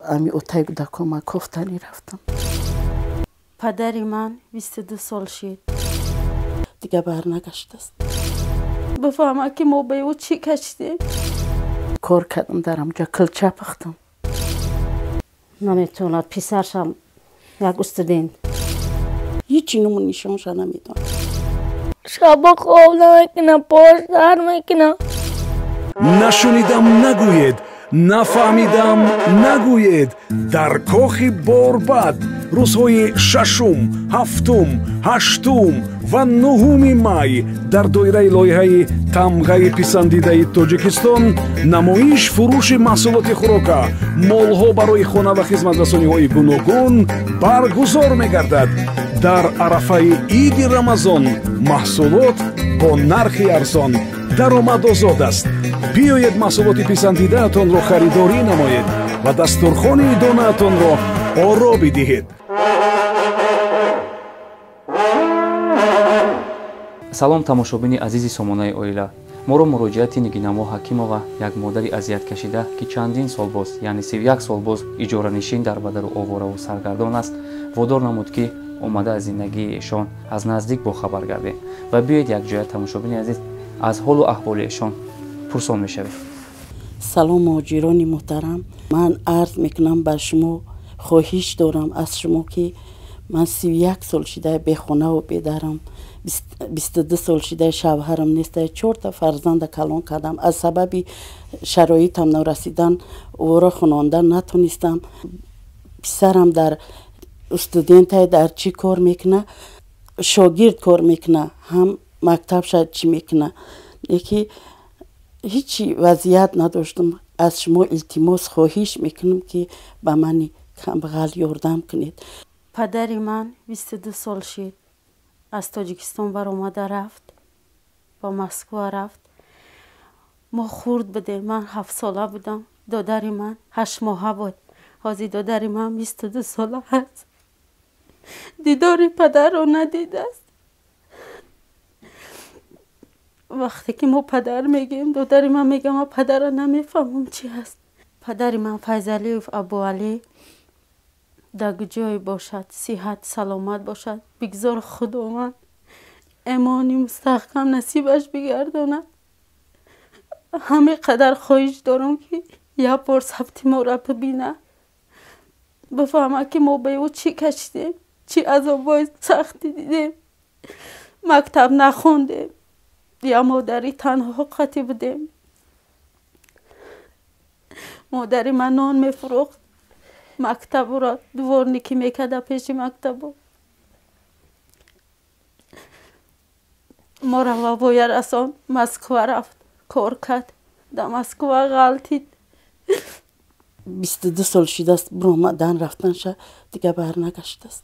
Ами отаи кӯдакҳо ман кофтанӣ рафтам. Падари ман 22 сол шид. Дига барнагаштааст. Бифаҳма, ки мо ба ӯ чӣ кашидем. Кор кардам дар ҳамҷа, килча пухтам. Наметавонад, писаршам як студент. Ҳичи нуму нишонша намедонам. Шабо хоб намекунам, пош дар мекунам. Нашунидам нагӯед, нафаҳмидам нагӯед. Дар кохи Борбад рӯзҳои шашум, ҳафтум, ҳаштум ва нуҳуми май дар доираи лоиҳаи «Тамғаи писандидаи Тоҷикистон» намоиш фурӯши маҳсулоти хӯрока, молҳо барои хона ва хизматрасониҳои гуногун баргузор мегардад. Дар арафаи иди Рамазон маҳсулот бо нархи арзон, даромад озод аст. Биёед, маҳсулоти писандидаатонро харидорӣ намоед ва дастурхони идонаатонро оро бидиҳед. Салом, тамошобини азизи сомонаи «Оила». Моро муроҷиати Нигинамо Ҳакимова, як модари азияткашида, ки чандин сол боз, яъне 31 сол боз иҷоранишин, дар бадару овораву саргардон аст, водор намуд, ки омада аз зиндагии эшон аз наздик бохабар гардем. Ва биёед, якҷоя, тамошобини азиз, аз ҳолу аҳволи эшон пурсон мешавем. Салом, муҳоҷирони муҳтарам. Ман арз мекунам ба шумо, хоҳиш дорам аз шумо, ки ман 31 сол шида бехонаву бедарам, 22 сол шида шавҳарам неста, чорта фарзанда калон кардам. Аз сабаби шароитам норасидан ӯро хонондан натонистам. Писарам дар студентай, дар чӣ кор мекуна, шогирд кор мекуна, ҳам мактабша чӣ мекуна, леки ҳичи вазъият надоштам. Аз шумо илтимос, хоҳиш мекунам, ки ба мани камбағал ёрдам кунед. Падари ман 22 сол шид, аз Тоҷикистон баромада рафт, ба Москва рафт. Мо хурд будем, ман 7сола будам, додари ман 8моҳа буд. Ҳозир додари ман 22 сола аст, дидори падарро надидааст. Вақте ки мо падар мегӯем, додари ман мега: «Ман падарро намефаҳмам, чӣ ҳаст». Падари ман Файзалиев Абуалӣ дар ҷое бошад, сиҳат саломат бошад. Бигзор Худованд эмони мустаҳкам насибаш бигардонад. Ҳамин қадар хоҳиш дорам, ки як бор сабти моро бибинад, бифаҳмад, ки мо ба ӯ чӣ кашидем, чӣ азобҳои сахтӣ дидем. Мактаб нахондем, я модари танҳо қатӣ будем. Модари ман нон мефурӯхт, мактабро дворникӣ мекарда, пеши мактабо моро ба воя расон. Москва рафт, кор кард, дар Москва ғалтид. 22 сол шидааст биромадан рафтанша, дига барнагаштааст.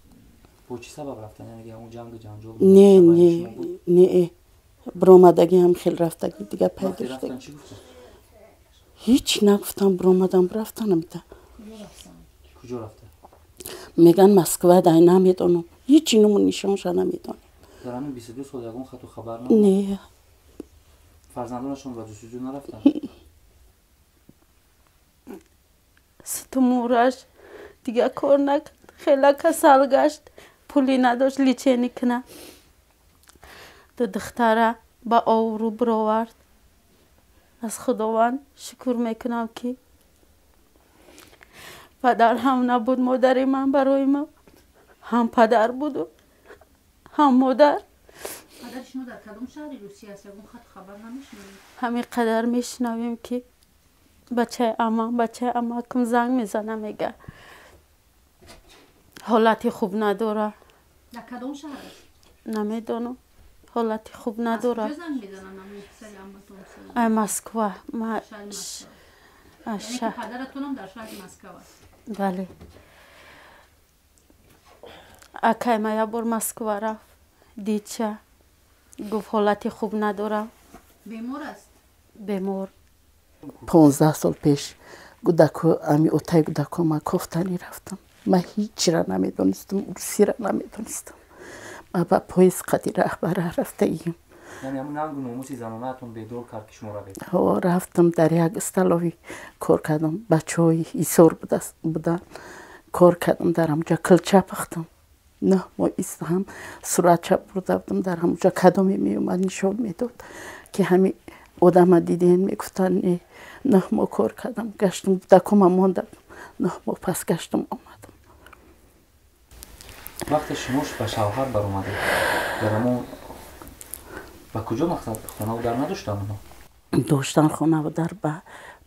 Бо чӣ сабаб рафтан? Яъне ҳамон ҷангу ҷанҷол? Не, не, не, биромадагӣ ҳам хел рафтагӣ, дига пайдо шудагӣ. Ҳеҷ нагуфтам, биромадам, рафтанам та. Куҷо рафта? Меган Москва, дай намедонам, ҳечи нуму нишонша намедонем. Дар ҳамин 22 сол ягон хату хабар? Не. Фарзандонашон ба ҷустуҷӯ нарафтанд? Сутумураш дига кор накард, хела касал гашт, пулӣ надошт лечение куна. Ду духтара ба обрӯ бировард. Аз Худованд шукр мекунам, ки падар ҳам набуд, модари ман барои ма ҳам падар буду ҳам модар. Падари шумо дар кадом шаҳри Русия аст? Ягон хату хабар намешунавед? Ҳамин қадар мешунавем, ки бачаи амам, бачаи амакам занг мезана, мега ҳолати хуб надора. Дар кадом шаҳр аст? Намедонам, ҳолати хуб надора. Куҷо занг мезананд ҳамин писари аматон? Ай Москва. Шаҳри Москва. Яъне ки падаратонам дар шаҳри Москва аст? Бале. Акай ма як бор Москва рафт, дидша, гуфт ҳолати хуб надорам. Бемор аст? Бемор. 15 сол пеш кӯдако, ами отаи кӯдако ман кофтанӣ рафтам. Ман ҳичра намедонистам, урусира намедонистам. Ман ба поезд қади раҳбара рафтаием. Яъне ҳамун нангу номуси занонаатон бедор кард, ки шумо равед? Ҳо, рафтам, дар як столовый кор кардам. Бачаҳои Ҳисор буданд, кор кардам дар ҳамҷа, килча пухтам. 9 моҳ истам, суратча бурда будам, дар ҳамҷа кадоме меомад, нишон медод, ки ҳами одама диден, мегуфтанд не. 9 моҳ кор кардам, гаштам, кӯдакома монда будам. 9 моҳ пас гаштам, омадам. Вақте шумо ба шавҳар баромадед, дар ҳамон ба куҷо мақсад хонаву дар надоштанд онҳо? Доштан хонаву дар, ба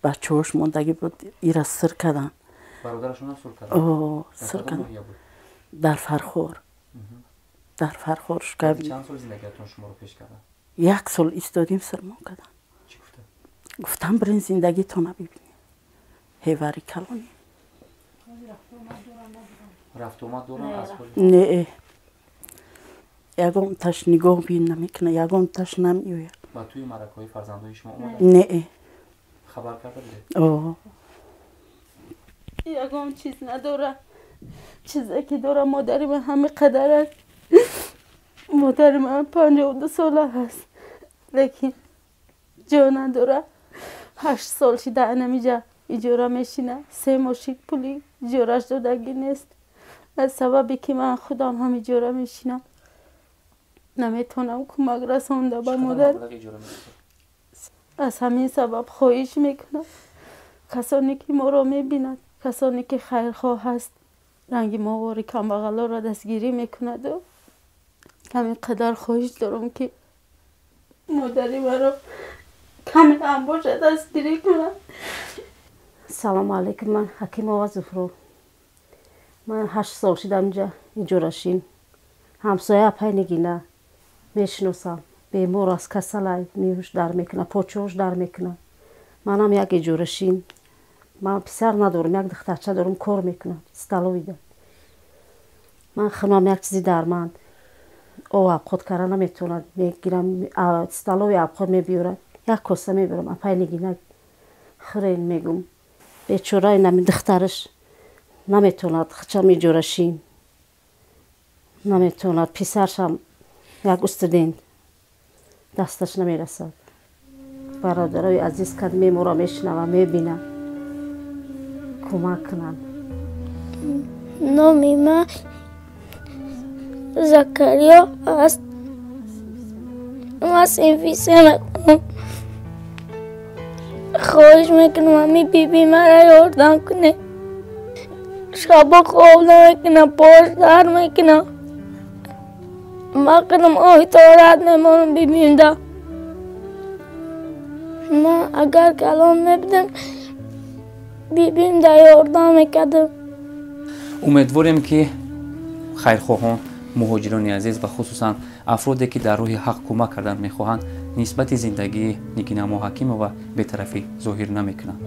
бачаҳош мондагӣ буд, ира сир карданд. Бародарашонам сур карданд? О, сир карданд дар Фархор, дар Фархор. Чанд сол зиндагиатон шуморо пеш карданд? Як сол истодим, сирмон карданд. Чӣ гуфтанд? Гуфтам, бирин, зиндагитона бибинем, ҳевари калонӣ. Рафтуомад доранд аз? Не, ягонташ нигоҳ бин намекунад, ягонташ намеояд. Ба тӯи маъракаҳои фарзандои шумо омаданд? Не. Хабар карда будед? О. Ягон чиз надорад. Чизе ки дорам, модари ман ҳами қадар аст. Модари ман 52 сола ҳаст, лекин ҷо надорад. 8 сол шида анамиҷа иҷора мешина, 3 моҳ шид, пули иҷораш додагӣ нест. Аз сабабе ки ман худам ҳам иҷора мешинам, наметавонам кӯмак расонда ба модар. Аз ҳамин сабаб хоҳиш мекунам, касоне ки моро мебинад, касоне ки хайрхоҳ ҳаст, ранги мовори камбағалоро дастгирӣ мекунаду, ҳамин қадар хоҳиш дорам, ки модари маро каме ҳам бошад дастгирӣ кунад. Салому алайкум, ман Ҳакимова Зуҳро. Ман 8 сол шидам инҷа иҷорашин. Ҳамсоя апай Нигина мешиносам. Бемор аст, касалай, меҳуш дар мекунад, почаҳош дар мекунад. Манам як иҷорашин. Ман писар надорам, як духтарча дорам, кор мекунад столовый да. Ман хунам як чизи дарманд. О, обход карда наметавонад. Мегирам, столовый обход мебиёрад. Як коса мебарам, апай Нигина, хӯрен, мегум. Бечора, инами духтараш наметавонад, хичам иҷорашин. Наметавонад, писаршам як студент. Дасташ намерасад. Бародарои азиз, кад мемора мешунава, мебина, кӯмак кунанд. Номи ман Закариё аст. Ман синфи се мекунам. Хоҳиш мекунам, ҳами биби мара ёрдам кунед. Шабо хоб намекунам, пош дард мекунам. Ман қидам оҳи торат мемонам бибимда. Ман агар калон мебудам, бибимда ёрдам мекардам. Умедворем, ки хайрхоҳон, муҳоҷирони азиз ва хусусан афроде, ки дар роҳи ҳақ кӯмак кардан мехоҳанд, нисбати зиндагии Нигинамо Ҳакимова бетарафӣ зоҳир намекунанд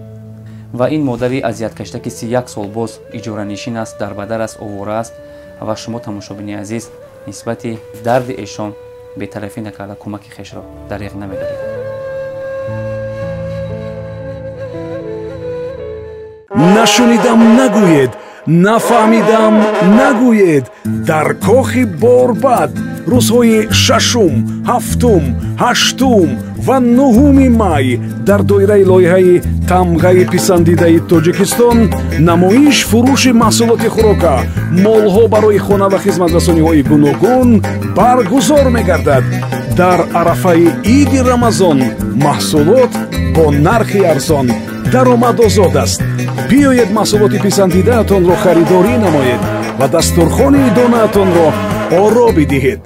ва ин модари азияткашида, ки 31 сол боз иҷоранишин аст, дарбадар аст, овора аст, ва шумо, тамошобини азиз, нисбати дарди эшон бетарафӣ накарда, кӯмаки хешро дареғ намедоред. Нашунидам нагӯед, нафаҳмидам нагӯед. Дар кохи Борбад рӯзҳои шашум, ҳафтум, ҳаштум ва 9-уми май дар доираи лоиҳаи тамғаи писандидаи Тоҷикистон намоиш фурӯши маҳсулоти хӯрока, молҳо барои хона ва хизматрасониҳои гуногун баргузор мегардад. Дар арафаи иди Рамазон маҳсулот бо нархи арзон, даромад озод аст. Биёед, маҳсулоти писандидаатонро харидорӣ намоед ва дастурхони идонаатонро оро бидиҳед.